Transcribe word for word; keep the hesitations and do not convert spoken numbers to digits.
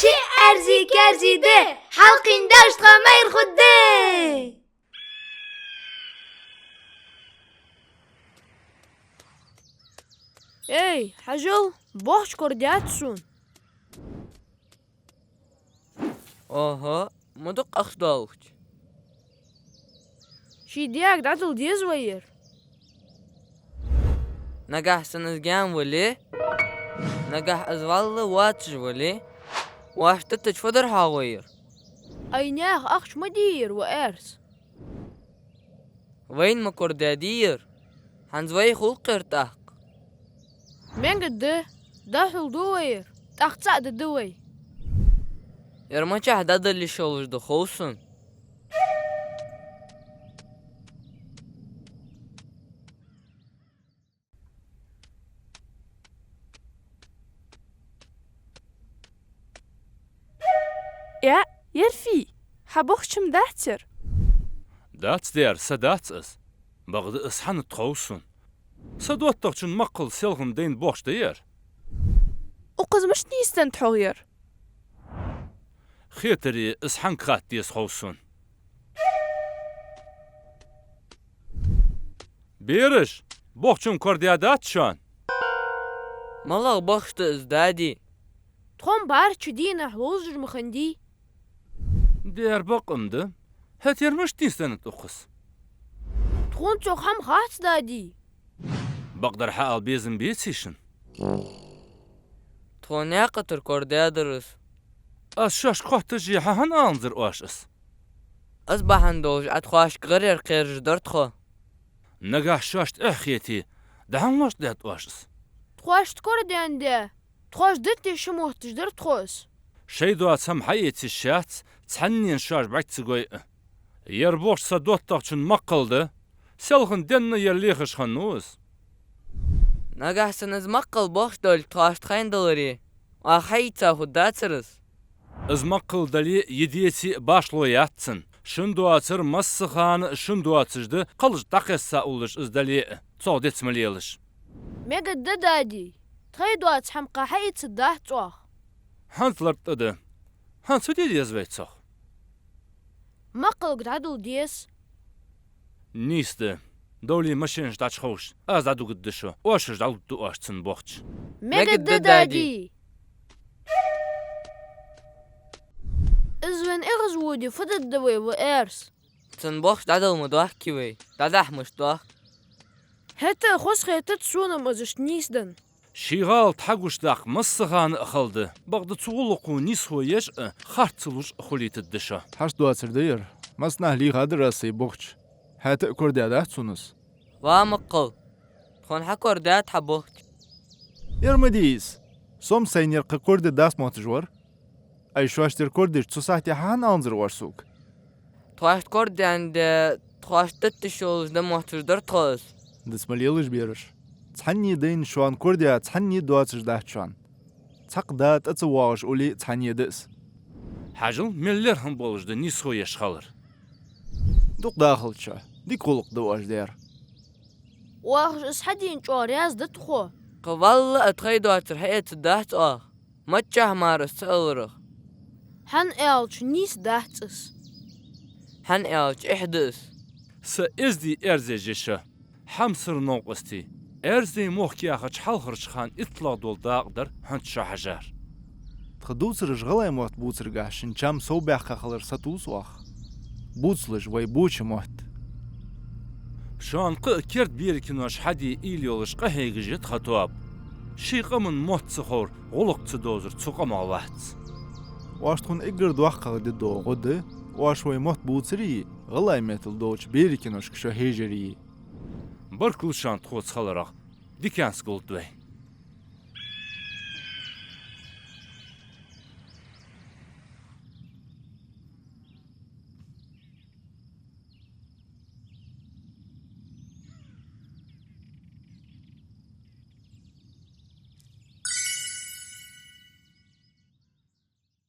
Ши аьрзи-каьрзи да, хьалкхийна даш тха майра хургда. Эй, хьажал, бохча корадаьд сона. Оха, ма дукха ахча долча. Ший даьга дӀадала деза вай ер. Нагахь санна из гаьна вале, нагахь из вӀалла воацаш вале, вӀашта тӀатеттача фу дар хьогӀ вай ер? Ай наьха ахча ма дий ер, ва аьрс. Вайна ма корадаьдий ер, хӀанз вай хул-кх ер тӀаккха. Мегаргда, дӀахьулду вай ер, тӀаккха цхьаъ дергда вай. Ер мичахьа дӀадала йиш йолаш да хов сона. Э, ер фий, хьа бохча-м дац ер? Дац, дера, са дац из. Бакъда из хьанад хов сона. Са доттагӀчун маккхал селхан дайна бохча да ер. Укхаза мишта нийсденнад хьогӀ ер? Хетаре, из хьанга хатта деза хов сона. Бераш, бохча-м корадаьдац шоана? МалагӀа бохча да из, дади? Тхо-м барча дийнахьа ловзаш ма хиннадий. Дера, бакъ-м да. ХӀаьта ер мишта нийсденнад укхаза? Тхона цох хӀама хац, дади. Бакъдар хьаала безам беций шун? Тхона наькъа тӀара корадаьдар из. Аз шоашка хоатташ а хьа хӀана аланзар оаш из? Из бахьан долаш Ӏа тхоашка гӀар яр кхераш дар тхо. Нагахь шоашта эхь хете, дӀа хӀана лоаттадаьд оаш из? Тхоашта корадаьнна де, тхоаш дита ши мотташ дар тхо из. Шоай доаца хӀама хьаэца йиш яц, цхьаннена шоаш бӀарга ца гой а. Ер бохча са доттагӀчун маккхал да, селхан денна ер лехаш хиннав из. Нагахь санна из маккхал бохча долга тхоашта хайна даларе, оаха хьаийца хургдацар из. Из маккхал дале а, е деце а башхало яц цун. Шун доацар массахана а шун доацаш да, кхалаш дӀакхесса уллаш из дале а, цох дец ма лелаш. Мегаргда, дади, тхоай доаца хӀама кхы хьаэцаргдац оаха. ХӀанз лартӀа да. ХӀанз фу де деза вай цох? Маккхалга дӀадала деза. Нийса да. Довлий машенаш дӀачуховш, аз дӀадугаргда шо, оаш уж дӀалургда оаш цун бохча. Мегаргда, дади. Из вайна эгӀазводе фу дергда вай, ва аьрс? Цун бохча дӀадала ма доахкий вай, дӀадахьа мишта доах? ХӀаьта а хоза хетац сона-м из иштта нийсденна. Ший гӀалат хьагучадаккха массахана а хала да, бакъда цу гӀулакхо нийсхо еш а, харц ца луш а хулийтаргда шо. Хьашт доацар да ер. Массанахьа лийхадар аз сай бохча. ХӀаьта а корадаьдац сона из. Ва маккхал, тхона хьакорадаьд хьа бохча. Ер ма дий из. Со-м сайна ер кхы кораде дац мотташ вар. Ай шоашта ер корадича, цу сахьте хьа хӀана аланзар оаш сога? Тхоашта корадаьнна де, тхоашта дита йиш йолаш да мотташ дар тхо из. Диц ма лелаш, бераш. Цхьанне дайна шоана корадаь цхьанне доацаш дац шоана. Цхьаккха да тӀа ца воагӀаш улле а цхьанне да из. Хьажал, мел лерхӀам болаш да нийсхо еш хилар. Дукха дахалда шо, дика гӀулакх да оаш даьр. Оаха уж из хьадена чӀоагӀа раьза да тхо. Кхы валлахӀи а тхоай доацар хьаэцаргдац оаха. Маччахьа мара из ца аларах. ХӀана аьлча нийса дац из. ХӀана аьлча эхь да из. Са эздий аьрзий я шо, хьамсара новкъостий. Аьрзий мохк яхача хьалхарча хана иттлагӀа дола дакъа дар хӀанз шо хьажар. Тха дувцараш гӀалгӀай мотт бувцаргахьа шун чам совбаьккха хилар сатувс оаха. Бувцалаш вай боча мотт. Шоана кхы а керда беркинош хьаде уйла йолаш къахьегаш я тха тоаба. Ший къаман мотт ца ховр, гӀулакх ца довзар цу къамах вац. Оаш тхона эггара доккхагӀа де доагӀа гӀо да, оаш вай мотт бувцаре, гӀалгӀай меттала долча беркиношка шо хьежаре. Баркал шоана тхоца хиларах, диканца гулда вай.